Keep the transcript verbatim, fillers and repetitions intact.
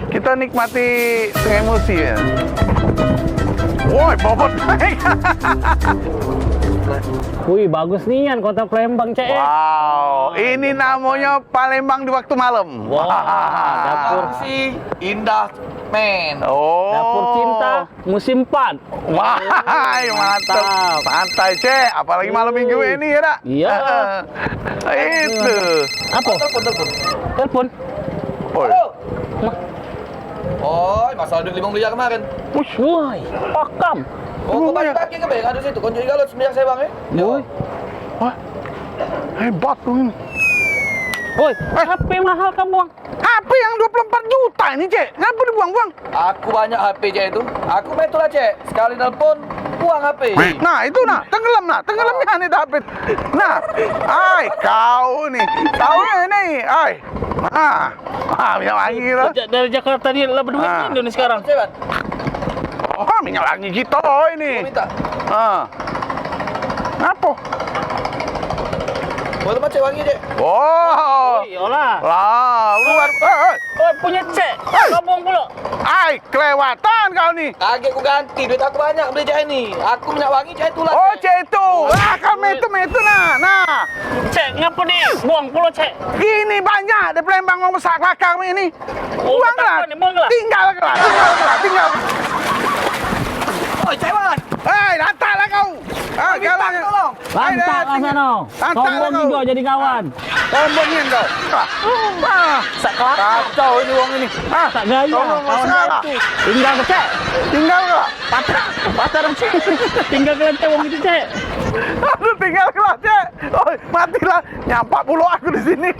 Kita nikmati sungai Musi ya. Woi, bobot. Wih, bagus nian kota Palembang, Cek. Eh. Wow, ini namanya Palembang di waktu malam. Wah, dapur. Si indah men. Oh. Dapur cinta musim empat. Wah, mantap. Mantap. Santai, Cek. Apalagi malam minggu ini ya, dak? Iya. Itu. Apa? Telepon, telepon. Telepon. Oi. Halo. Oi, masalah duit lima miliar kemarin. Woi, pakam. Oh, kau bagi-bagi ke, Bang? Ada situ, konco Igalon sembiar saya, Bang, ya? Woi. Wah. Hebat tuh ini. Woi, H P mahal kamu, Bang. H P yang dua puluh empat juta ini, Cek. Ngapa dibuang-buang? Aku banyak H P, Cek, itu. Aku main itulah, Cek. Sekali nelpon, buang H P. Nah, itu nah, tenggelam nah, tenggelam ya nih David. Nah, ai kau nih, kau ini, ai. Ah, ah, minyak wangi lo. Sejak dari Jakarta ni lah berdua Ah. Indo ni sekarang. Cek, Bang. Oh, minyak wangi kita ini. Minta. Ah. Ngapo? Boleh macam wangi, Cek. Oh. Iyalah. Lah, luar. Eh, eh. Oh, punya Cek. Kau buang pula. Ai, kelewatan kau ni. Kaget ku ganti, duit aku banyak beli cak ini. Aku minyak wangi cak itulah. Oh, Cek. cek itu. Ah, kau metu metu nah. Nah. Cek, ngapa dia? Buang pula, Cek. Ini banyak di Palembang wong besak kelakar ni. Oh, Buanglah. tak apa ni, buanglah. Tinggalkanlah, tinggalkanlah, tinggal. Oi, Cek Wan. Hei, lantaklah kau. Ah, Minta galang. tolong. Lantaklah sana. Lantaklah Sombong kau. Indo jadi kawan. Sombongnya kau. Ah, Sak kelakar. kacau ini wong ini. Ah, Tak gaya. tolong Kawan masalah. aku. Tinggal ke, Cek. Tinggallah. Patah. Patah dah, Cek. Tinggal ke lantai wong itu, Cek. Aduh, tinggalkanlah, Cek. Oi, matilah. Nyampak pula aku di sini.